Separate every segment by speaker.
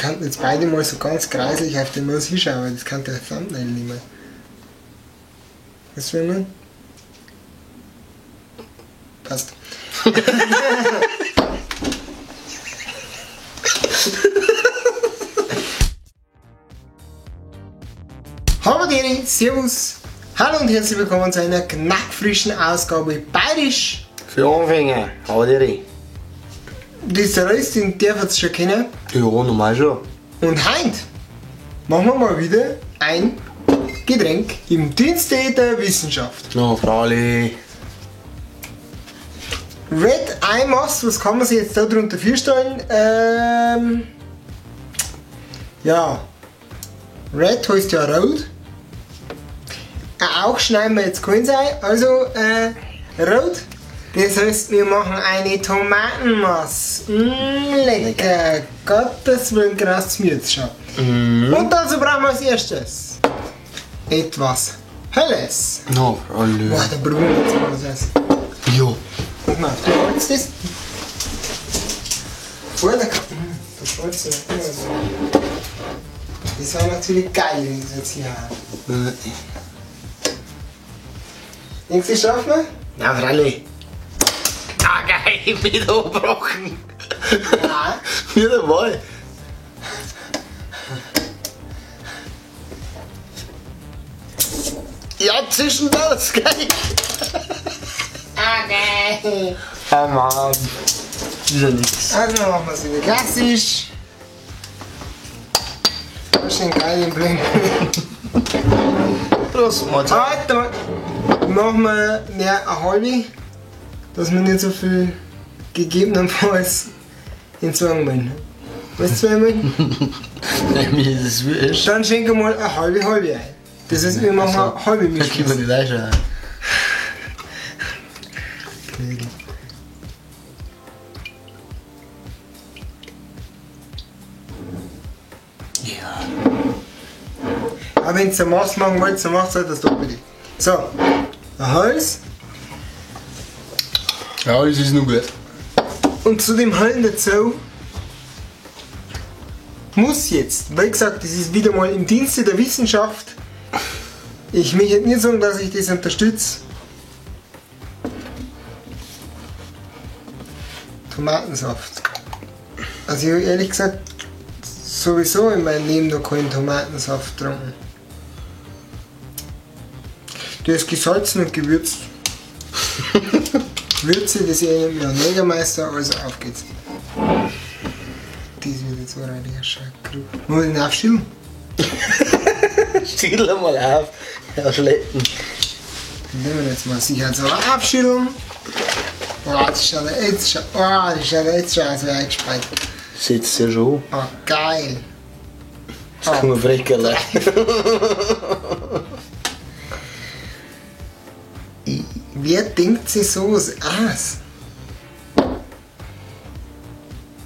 Speaker 1: könnten jetzt beide mal so ganz kreislich auf den Maus hinschauen, aber das kann der Thumbnail nicht mehr. Weißt du, wie ich mein? Passt. Hallo Deri, Servus, hallo und herzlich willkommen zu einer knackfrischen Ausgabe Bayerisch
Speaker 2: Für Anfänger, aber die.
Speaker 1: Das Rest, den darf jetzt schon kennen.
Speaker 2: Ja, normal schon.
Speaker 1: Und heute machen wir mal wieder ein Getränk im Dienste der Wissenschaft.
Speaker 2: Na, freilich.
Speaker 1: Red Eye Moss, was kann man sich jetzt da drunter vorstellen? Ja, Red heißt ja rot. Auch schneiden wir jetzt keins ein, also rot. Das heißt, wir machen eine Tomatenmasse. Lecker. Gottes Willen, krass mir jetzt schon. Und dazu brauchen wir als erstes etwas Helles.
Speaker 2: Na, freilich.
Speaker 1: Boah, da probieren wir jetzt mal was aus.
Speaker 2: Ja.
Speaker 1: Guck mal, du holst das. Oh, da freut sich noch immer so. Das war natürlich geil, wenn ich das jetzt hier habe. Denkst du, das schaffen wir?
Speaker 2: Na, freilich. Ah, geil, ich bin da gebrochen.
Speaker 1: Ja.
Speaker 2: Wieder mal. Ja, zwischen das, geil.
Speaker 1: Ah, geil.
Speaker 2: Ah, Mann. Das ist ja nix.
Speaker 1: Also machen wir es wieder klassisch. Schön geil im Blend.
Speaker 2: Prost, Mahlzeit.
Speaker 1: Heute machen wir mehr eine halbe, dass wir nicht so viel gegebenenfalls entsorgen wollen. Weißt du, was ich meine?
Speaker 2: Nein, mir ist es wurscht.
Speaker 1: Dann schenken wir mal eine halbe halbe ein. Das heißt, wir machen eine halbe
Speaker 2: Da können wir
Speaker 1: Mischung.
Speaker 2: nicht reinschauen. Ja.
Speaker 1: Aber wenn ihr Maß machen wollt, dann macht halt das Doppelte. So, ein Hals.
Speaker 2: Ja, das ist nur gut.
Speaker 1: Und zu dem Höllen dazu muss jetzt, wie gesagt, das ist wieder mal im Dienste der Wissenschaft. Ich möchte nicht sagen, dass ich das unterstütze. Tomatensaft. Also ich habe ehrlich gesagt sowieso in meinem Leben noch keinen Tomatensaft getrunken. Der ist gesalzen und gewürzt. Würze, das erinnert mich an Jägermeister, also auf geht's. Das wird jetzt so reiniger Scheiß. Wollen wir den aufschütteln?
Speaker 2: Schüttel mal auf, Herr Schleppen.
Speaker 1: Dann nehmen wir jetzt mal sicherheitshalber aufschütteln. Oh, das schaut jetzt schon, oh, das schaut jetzt schon aus wie eingespeit.
Speaker 2: Sitzt ja schon.
Speaker 1: Oh, geil.
Speaker 2: Das kann man frecherle.
Speaker 1: Wer denkt sich sowas aus?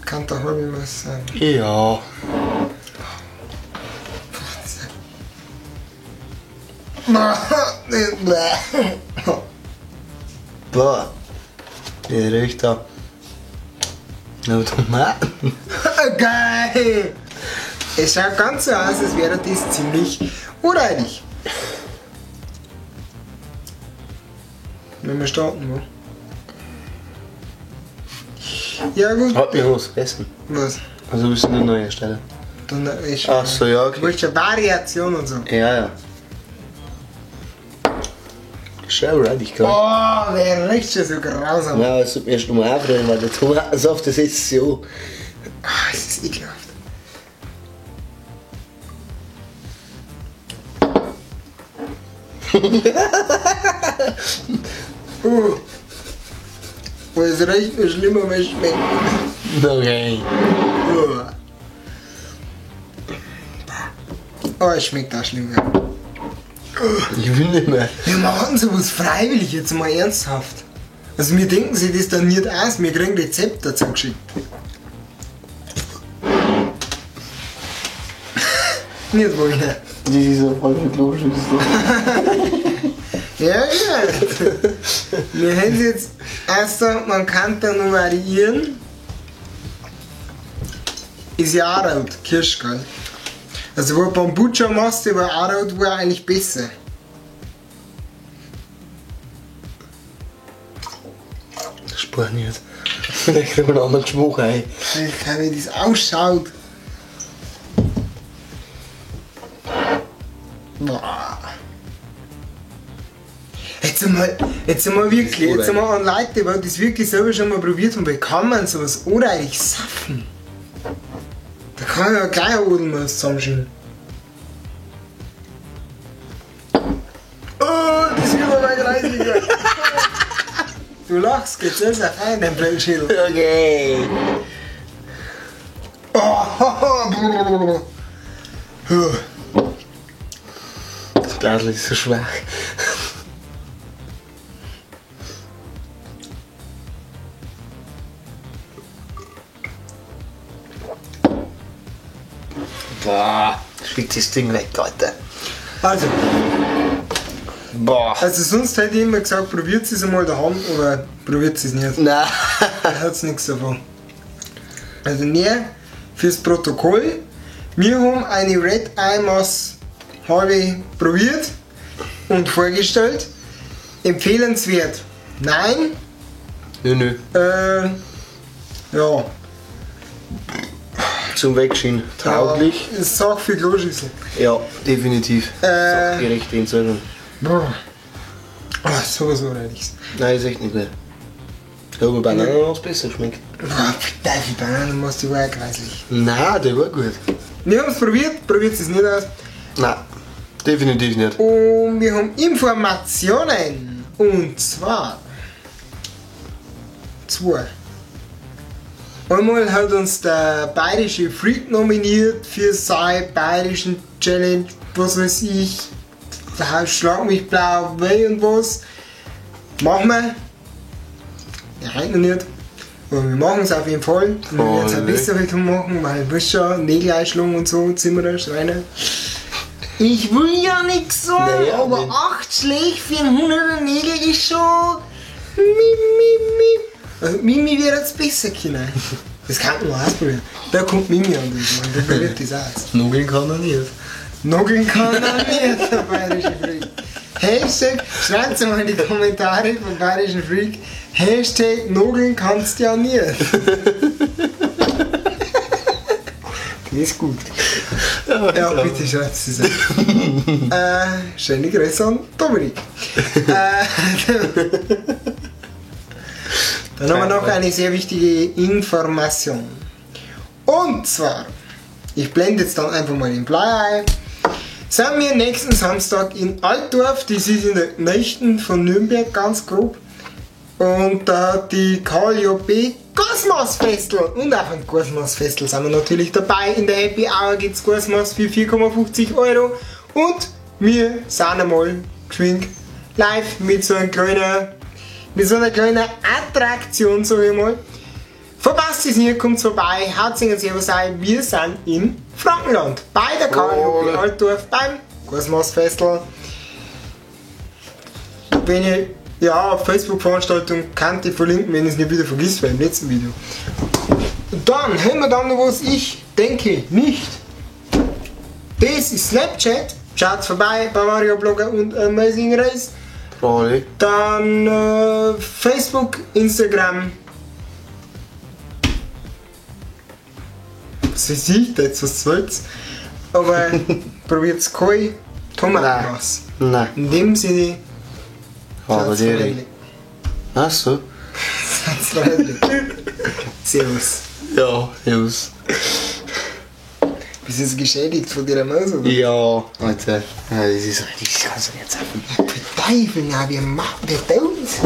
Speaker 1: Kann da halb was sein.
Speaker 2: Ja. Boah. Der riecht da. Na, Tomaten.
Speaker 1: Geil! Es schaut ganz so aus, als wäre das ziemlich unreinig. Wenn wir starten, wa? Ja gut.
Speaker 2: Hat mich was gegessen.
Speaker 1: Was?
Speaker 2: Also wir sind eine neue Stelle.
Speaker 1: Dann ist
Speaker 2: Ach so, ja, okay.
Speaker 1: Du willst ja Variation und so.
Speaker 2: Ja, ja. Schau, ready, geil.
Speaker 1: Oh, der riecht schon so grausam.
Speaker 2: Ja, das sollte man erst nochmal aufrühren, weil der Tomatensaft, das ist so.
Speaker 1: Ah, es ist ekelhaft. Oh, es riecht mir schlimmer, als es schmeckt.
Speaker 2: Okay.
Speaker 1: Oh, es schmeckt auch schlimmer.
Speaker 2: Ich will nicht mehr.
Speaker 1: Wir machen sowas freiwillig, jetzt mal ernsthaft. Also wir denken sich das dann nicht aus, wir kriegen Rezept dazu geschickt. Nicht wollen.
Speaker 2: Das ist eine voll Kloschüssel.
Speaker 1: Ja, ja. Wir haben jetzt erst, man kann da noch variieren. Ist ja auch rot, Kirsch, gell? Also wo Kombucha machst, die war auch rot, war eigentlich besser.
Speaker 2: Spur nicht. Vielleicht kriegen wir einen anderen Geschmack rein.
Speaker 1: Alter, wie das ausschaut. Boah. Jetzt einmal wirklich, jetzt einmal an Leute, die das wirklich selber schon mal probiert haben, wie kann man sowas oder eigentlich saufen? Da kann ich ja gleich ein Odelmaß zusammenschütten. Oh, das wird aber greisliger. Du lachst, geht's jetzt auf einen, dein blöden Schädel.
Speaker 2: Okay.
Speaker 1: Oh,
Speaker 2: das Glas ist so schwach. Boah, schickt das Ding weg, Alter.
Speaker 1: Also.
Speaker 2: Boah.
Speaker 1: Also sonst hätte ich immer gesagt, probiert es einmal daheim, aber probiert es nicht.
Speaker 2: Nein.
Speaker 1: Da hat's nichts davon. Also näher fürs Protokoll. Wir haben eine Red Eye Mass halbe probiert und vorgestellt. Empfehlenswert? Nein.
Speaker 2: Nö, nö.
Speaker 1: Ja.
Speaker 2: Zum Wegschienen. Tauglich.
Speaker 1: Ja, ist auch für Kloschüssel.
Speaker 2: Ja, definitiv. Sachgerechte Entsorgung.
Speaker 1: Boah. Oh, sowas unehrliches.
Speaker 2: Nein, ist echt nicht mehr. Ja, aber Bananenmaus besser schmeckt.
Speaker 1: Boah, die Bananenmaus, die war ja greislich.
Speaker 2: Nein, der war gut.
Speaker 1: Wir haben es probiert, probiert es nicht aus.
Speaker 2: Nein, definitiv nicht.
Speaker 1: Und wir haben Informationen. Und zwar 2. Einmal hat uns der bayerische Freak nominiert für seine bayerischen Challenge, was weiß ich, Schlag mich blau, weh und was. Machen wir. Ja, heute noch nicht. Aber wir machen es auf jeden Fall. Wir werden es auch besser heute machen, weil du weißt schon, Nägel einschlagen und so, Zimmerer, Schreiner. Ich will ja nichts sagen, naja, aber 8 Schläge für einen 100er Nägel ist schon. Mi, mi, mi. Also Mimi wird jetzt besser können. Das kann man ausprobieren. Da kommt Mimi an das, man. Der probiert das aus.
Speaker 2: Nogeln kann er nicht.
Speaker 1: Nogeln kann er nicht, der bayerische Freak. Hashtag, schreibt mal in die Kommentare vom bayerischen Freak. Hashtag Nogeln kannst du ja nicht. Das ist gut. Ja, bitte schreibt es an. Schöne Grüße an Dominik. Dann haben wir noch eine sehr wichtige Information. Und zwar, ich blende jetzt dann einfach mal den Flyer ein, sind wir nächsten Samstag in Altdorf, das ist in der Nächten von Nürnberg ganz grob, und da die KJB Kosmos-Festl. Und auch ein Kosmos-Festl sind wir natürlich dabei. In der Happy Hour gibt es Kosmos für 4,50 €. Und wir sind einmal geschwind live mit so einer kleinen Attraktion, sag ich mal. Verpasst es nicht, kommt vorbei, haut und Servus ein. Wir sind in Frankenland bei der KJB Altdorf beim Kosmos-Festl. Wenn ihr ja, Facebook-Veranstaltung kann ich verlinken, wenn ich es nicht wieder vergisst, weil im letzten Video. Dann haben wir dann noch was, ich denke nicht. Das ist Snapchat. Schaut vorbei, Bavaria Blogger und Amazing Race.
Speaker 2: Frage.
Speaker 1: Dann Facebook, Instagram. Was weiß ich da jetzt, was soll's? Aber probiert's kein Tomatenmaß.
Speaker 2: Nein.
Speaker 1: In dem Sinne.
Speaker 2: Aber die. Ach so.
Speaker 1: Servus.
Speaker 2: Ja, servus.
Speaker 1: Bist du jetzt geschädigt von deiner Maus, oder?
Speaker 2: Ja, Alter. Ja, das ist richtig, das kannst du nicht sagen.
Speaker 1: Teufel, na, wir machen, wir tun es.